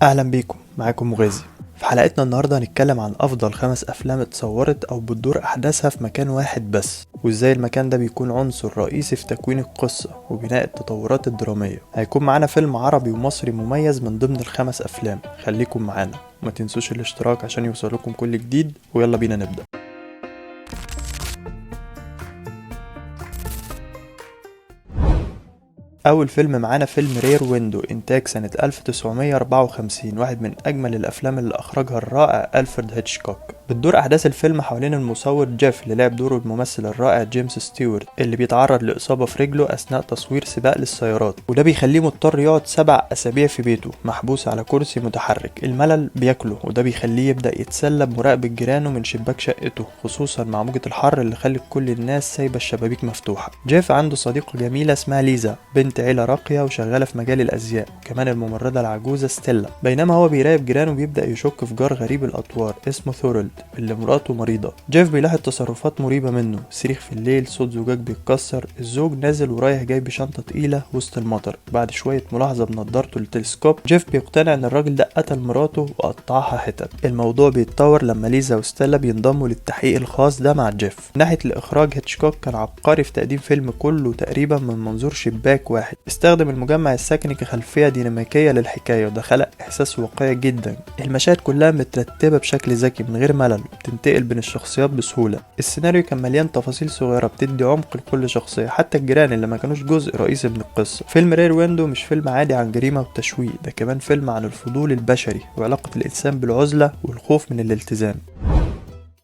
اهلا بيكم، معاكم مغازي. في حلقتنا النهارده هنتكلم عن افضل 5 افلام اتصورت او بتدور احداثها في مكان واحد بس، وازاي المكان ده بيكون عنصر رئيسي في تكوين القصة وبناء التطورات الدرامية. هيكون معانا فيلم عربي ومصري مميز من ضمن ال5 افلام. خليكم معانا وما تنسوش الاشتراك عشان يوصلكم كل جديد، ويلا بينا نبدأ. أول فيلم معانا فيلم رير ويندو، إنتاج سنة 1954، واحد من أجمل الأفلام اللي أخرجها الرائع ألفريد هيتشكوك. بتدور أحداث الفيلم حوالين المصور جيف اللي لعب دوره الممثل الرائع جيمس ستيوارت، اللي بيتعرض لإصابة في رجله أثناء تصوير سباق للسيارات، وده بيخليه مضطر يقعد 7 أسابيع في بيته محبوس على كرسي متحرك. الملل بياكله، وده بيخليه يبدأ يتسلى بمراقبة جيرانه من شباك شقته، خصوصا مع موجة الحر اللي خلت كل الناس سايبة الشبابيك مفتوحة. جيف عنده صديقة جميلة اسمها ليزا، بنت عيلة راقية وشغالة في مجال الأزياء، وكمان الممرضة العجوزة ستيلا. بينما هو بيراقب جيرانه بيبدأ يشك في جار غريب الأطوار اسمه ثورولد اللي مراته مريضة. جيف بيلاحظ تصرفات مريبة منه، صريخ في الليل، صوت زجاج بيتكسر، الزوج نازل ورايح جاي بشنطة تقيلة وسط المطر. بعد شوية ملاحظة بنضارته التلسكوب، جيف بيقتنع ان الراجل ده قتل مراته وقطعها حتت. الموضوع بيتطور لما ليزا وستيلا بينضموا للتحقيق الخاص ده مع جيف. من ناحية الإخراج، هيتشكوك كان عبقري في تقديم فيلم كله تقريبا من منظور شباك واحد. استخدم المجمع السكني كخلفية ديناميكية للحكاية، وده خلق إحساس واقعي جدا. المشاهد كلها مترتبة بشكل ذكي من غير ملل، وبتنتقل بين الشخصيات بسهولة. السيناريو كان مليان تفاصيل صغيرة بتدي عمق لكل شخصية، حتى الجيران اللي ما كانوش جزء رئيسي من القصة. فيلم رير ويندو مش فيلم عادي عن جريمة وتشويق، ده كمان فيلم عن الفضول البشري وعلاقة الإنسان بالعزلة والخوف من الالتزام.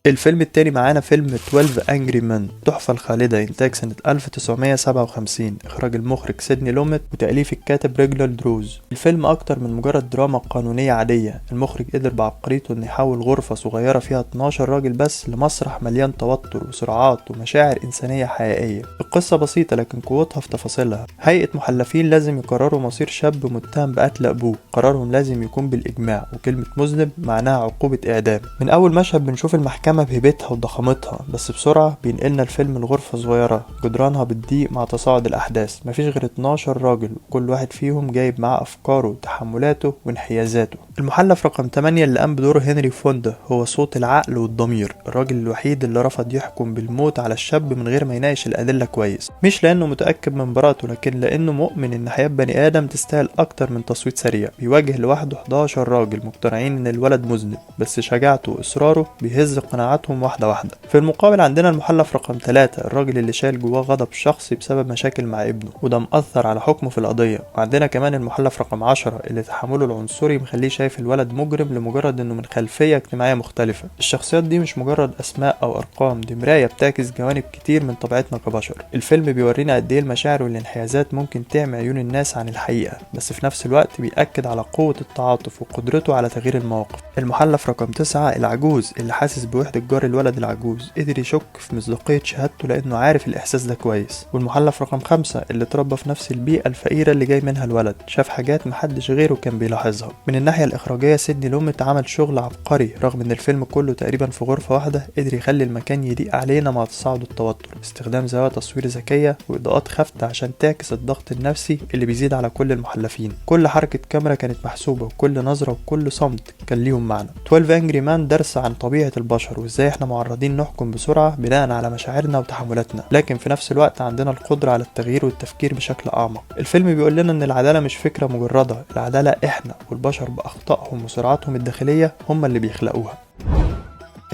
الفيلم التاني معانا فيلم 12 Angry Men، تحفة الخالدة، إنتاج سنة 1957، إخراج المخرج سيدني لوميت وتأليف الكاتب ريجنالد روز. الفيلم أكتر من مجرد دراما قانونية عادية، المخرج قدر بعبقريته إنه يحول غرفة صغيرة فيها 12 راجل بس لمسرح مليان توتر وصراعات ومشاعر إنسانية حقيقية. القصة بسيطة لكن قوتها في تفاصيلها. هيئة محلفين لازم يقرروا مصير شاب متهم بقتل أبوه، قرارهم لازم يكون بالإجماع، وكلمة مذنب معناها عقوبة إعدام. من أول مشهد بنشوف المحكمة بهيبتها وضخامتها، بس بسرعة بينقلنا الفيلم لغرفة صغيرة جدرانها بتضيق مع تصاعد الأحداث. مفيش غير 12 راجل، وكل واحد فيهم جايب معاه أفكاره وتحملاته وانحيازاته. المحلف رقم 8 اللي قام بدوره هنري فوندا هو صوت العقل والضمير، الراجل الوحيد اللي رفض يحكم بالموت على الشاب من غير ما يناقش الأدلة كويس، مش لأنه متأكد من براءته، لكن لأنه مؤمن إن حياة بني آدم تستاهل أكتر من تصويت سريع. بيواجه لوحده 11 راجل مقتنعين إن الولد مذنب، بس شجاعته وإصراره بيهز قناعاتهم واحدة واحدة. في المقابل عندنا المحلف رقم 3، الراجل اللي شايل جواه غضب شخصي بسبب مشاكل مع ابنه، وده مأثر على حكمه في القضية. وعندنا كمان المحلف رقم 10 اللي تحمله العنصري مخليه شايف الولد مجرم لمجرد انه من خلفية اجتماعية مختلفة. الشخصيات دي مش مجرد اسماء او ارقام، دي مراية بتعكس جوانب كتير من طبيعتنا كبشر. الفيلم بيورينا قد ايه المشاعر والانحيازات ممكن تعمي عيون الناس عن الحقيقة، بس في نفس الوقت بيأكد على قوة التعاطف وقدرته على تغيير المواقف. المحلف رقم 9 العجوز اللي حاسس بوحدة جار الولد العجوز، قدر يشك في مصداقية شهادته لأنه عارف الإحساس ده كويس. والمحلف رقم 5 اللي اتربى في نفس البيئة الفقيرة اللي جاي منها الولد، شاف حاجات محدش غيره كان بيلاحظها. من الناحية الإخراجية، سيدني لوميت عمل شغل عبقري، رغم إن الفيلم كله تقريبا في غرفة واحدة، قدر يخلي المكان يضيق علينا مع تصاعد التوتر. استخدام زوايا تصوير ذكية وإضاءات خافتة عشان تعكس الضغط النفسي اللي بيزيد على كل المحلفين. كل حركة كاميرا كانت محسوبة، وكل نظرة وكل صمت كان ليهم معنى. 12 Angry Men درس عن طبيعة البشر وازاي احنا معرضين نحكم بسرعة بناء على مشاعرنا وتحملاتنا، لكن في نفس الوقت عندنا القدرة على التغيير والتفكير بشكل أعمق. الفيلم بيقول لنا ان العدالة مش فكرة مجردة، العدالة احنا والبشر بأخطائهم وصراعاتهم الداخلية هم اللي بيخلقوها.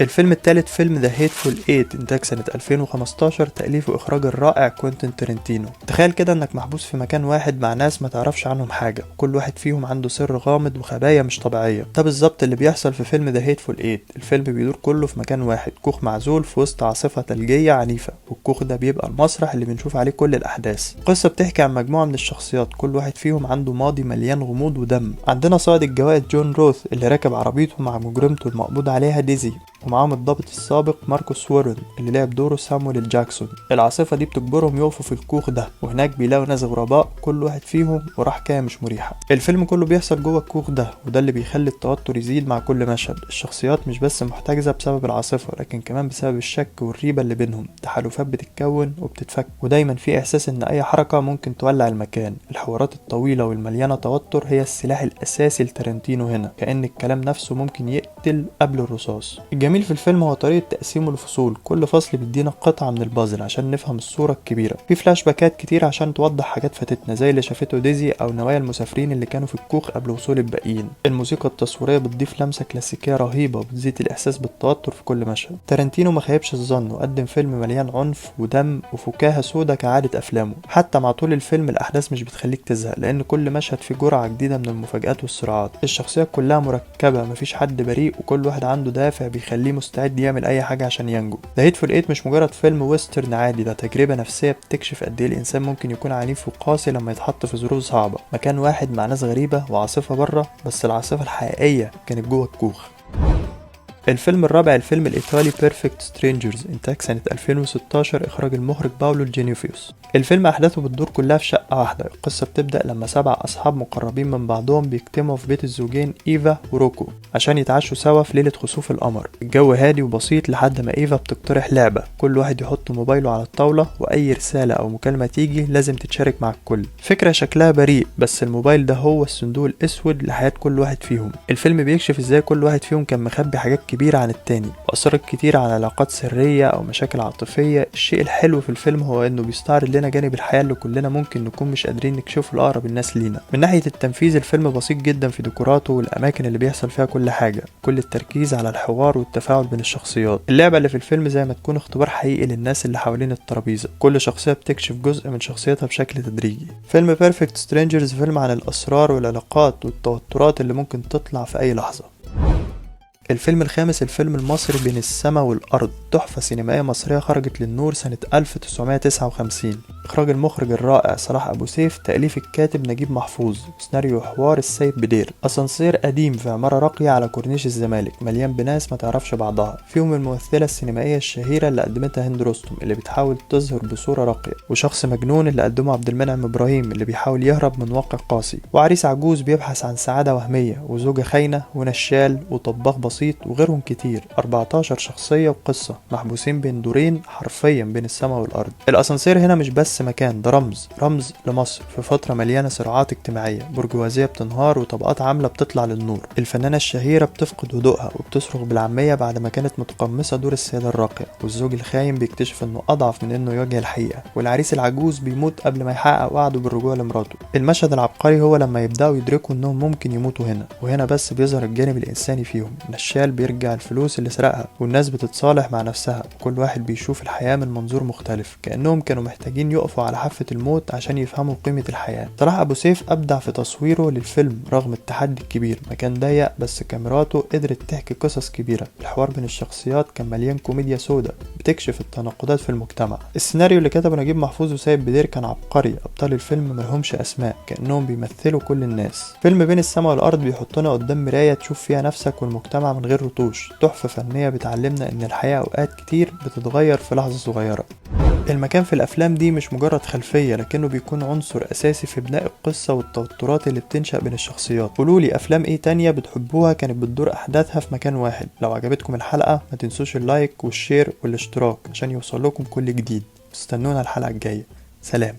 الفيلم الثالث فيلم The Hateful Eight، إنتاج سنة 2015، تأليف وإخراج الرائع كوينتين تارنتينو. تخيل كده إنك محبوس في مكان واحد مع ناس ما تعرفش عنهم حاجة، كل واحد فيهم عنده سر غامض وخبايا مش طبيعية. ده بالظبط اللي بيحصل في فيلم The Hateful Eight. الفيلم بيدور كله في مكان واحد، كوخ معزول في وسط عاصفة ثلجية عنيفة، والكوخ ده بيبقى المسرح اللي بنشوف عليه كل الأحداث. القصة بتحكي عن مجموعة من الشخصيات، كل واحد فيهم عنده ماضي مليان غموض ودم. عندنا صائد الجوائز جون روث اللي راكب عربيته مع مجرمته المقبوض عليها ديزي. ومعاهم الضابط السابق ماركوس وورن اللي لعب دوره سامويل جاكسون. العاصفة دي بتجبرهم يقفوا في الكوخ ده، وهناك بيلاقوا ناس غرباء كل واحد فيهم وراه حكاية مش مريحة. الفيلم كله بيحصل جوه الكوخ ده، وده اللي بيخلي التوتر يزيد مع كل مشهد. الشخصيات مش بس محتجزة بسبب العاصفة، لكن كمان بسبب الشك والريبة اللي بينهم. تحالفات بتتكون وبتتفك، ودايما في إحساس إن أي حركة ممكن تولع المكان. الحوارات الطويلة والمليانة توتر هي السلاح الأساسي لتارنتينو هنا، كأن الكلام نفسه ممكن يقتل قبل الرصاص. الجميل في الفيلم هو طريقة تقسيمه لفصول، كل فصل بيدينا قطعة من البازل عشان نفهم الصورة الكبيرة. في فلاش باكات كتير عشان توضح حاجات فاتتنا، زي اللي شافته ديزي أو نوايا المسافرين اللي كانوا في الكوخ قبل وصول الباقيين. الموسيقى التصويرية بتضيف لمسة كلاسيكية رهيبة وبتزيد الإحساس بالتوتر في كل مشهد. تارنتينو ما خيبش الظن وقدم فيلم مليان عنف ودم وفكاهة سودا كعادة أفلامه. حتى مع طول الفيلم الأحداث مش بتخليك تزهق، لأن كل مشهد فيه جرعة جديدة من المفاجآت والصراعات. الشخصيات كلها مركبة، مفيش حد بريء، وكل واحد عنده دافع بيخليه مستعد يعمل أي حاجة عشان ينجو. The Hateful Eight مش مجرد فيلم western عادي، ده تجربة نفسية بتكشف قد إيه الإنسان ممكن يكون عنيف وقاسي لما يتحط في ظروف صعبة. مكان واحد مع ناس غريبة وعاصفة بره، بس العاصفة الحقيقية كانت جوه الكوخ. الفيلم الرابع الفيلم الإيطالي Perfect Strangers، إنتاج سنة 2016، إخراج المخرج باولو جينوفيوس. الفيلم أحداثه بتدور كلها في شقة واحدة. القصة بتبدأ لما 7 أصحاب مقربين من بعضهم بيجتمعوا في بيت الزوجين إيفا وروكو عشان يتعشوا سوا في ليلة خسوف القمر. الجو هادي وبسيط لحد ما إيفا بتقترح لعبة، كل واحد يحط موبايله على الطاولة وأي رسالة أو مكالمة تيجي لازم تتشارك مع الكل. فكرة شكلها بريء، بس الموبايل ده هو الصندوق الأسود لحياة كل واحد فيهم. الفيلم بيكشف إزاي كل واحد فيهم كان مخبي حاجات كبيرة عن التاني، وأثرت كتير على علاقات سرية أو مشاكل عاطفية. الشيء الحلو في الفيلم هو إنه بيستعرض لنا جانب الحياة اللي كلنا ممكن نكون مش قادرين نكشفه لأقرب الناس لينا. من ناحية التنفيذ الفيلم بسيط جدا في ديكوراته والأماكن اللي بيحصل فيها كل حاجة، كل التركيز على الحوار والتفاعل بين الشخصيات. اللعبة اللي في الفيلم زي ما تكون اختبار حقيقي للناس اللي حوالين الترابيزة، كل شخصية بتكشف جزء من شخصيتها بشكل تدريجي. فيلم Perfect Strangers فيلم عن الأسرار والعلاقات والتوترات اللي ممكن تطلع في أي لحظة. الفيلم الخامس الفيلم المصري بين السماء والأرض، تحفة سينمائية مصرية خرجت للنور سنة 1959، إخراج المخرج الرائع صلاح أبو سيف، تأليف الكاتب نجيب محفوظ، سيناريو حوار السيد بدير. أسانسير قديم في عمارة راقية على كورنيش الزمالك، مليان بناس ما تعرفش بعضها، فيهم الممثلة السينمائية الشهيرة اللي قدمتها هند رستم اللي بتحاول تظهر بصورة راقية، وشخص مجنون اللي قدمه عبد المنعم إبراهيم اللي بيحاول يهرب من واقع قاسي، وعريس عجوز بيبحث عن سعادة وهمية، وزوجة خاينة، ونشال، وطباخ بسيط، وغيرهم كتير. 14 شخصية وقصة محبوسين بين دورين حرفيا بين السماء والأرض. الأسانسير هنا مش بس مكان، ده رمز، رمز لمصر في فترة مليانة صراعات اجتماعية، برجوازية بتنهار وطبقات عاملة بتطلع للنور. الفنانة الشهيرة بتفقد هدوءها وبتصرخ بالعامية بعد ما كانت متقمصة دور السيدة الراقية، والزوج الخاين بيكتشف انه أضعف من انه يواجه الحقيقة، والعريس العجوز بيموت قبل ما يحقق وعده بالرجوع لمراته. المشهد العبقري هو لما يبدأوا يدركوا انهم ممكن يموتوا هنا، وهنا بس بيظهر الجانب الإنساني فيهم. نشال بيرجع الفلوس اللي سرقها، والناس بتتصالح مع نفسها، وكل واحد بيشوف الحياة من منظور مختلف، كأنهم كانوا محتاجين يقفوا على حافة الموت عشان يفهموا قيمة الحياة. صلاح أبو سيف أبدع في تصويره للفيلم رغم التحدي الكبير، مكان ضيق بس كاميراته قدرت تحكي قصص كبيرة. الحوار بين الشخصيات كان مليان كوميديا سودة بتكشف التناقضات في المجتمع. السيناريو اللي كتبه نجيب محفوظ وسيد بدير كان عبقري، أبطال الفيلم ملهمش أسماء كأنهم بيمثلوا كل الناس. فيلم بين السماء والأرض بيحطنا قدام مراية تشوف فيها نفسك والمجتمع من غير رتوش، تحفة فنية بتعلمنا إن الحياة أوقات كتير بتتغير في لحظة صغيرة. المكان في الأفلام دي مش مجرد خلفية، لكنه بيكون عنصر أساسي في بناء القصة والتوترات اللي بتنشأ بين الشخصيات. قولولي أفلام إيه تانية بتحبوها كانت بتدور أحداثها في مكان واحد. لو عجبتكم الحلقة ما تنسوش ال like وال share والاشتراك عشان يوصل لكم كل جديد. استنونا الحلقة الجاية. سلام.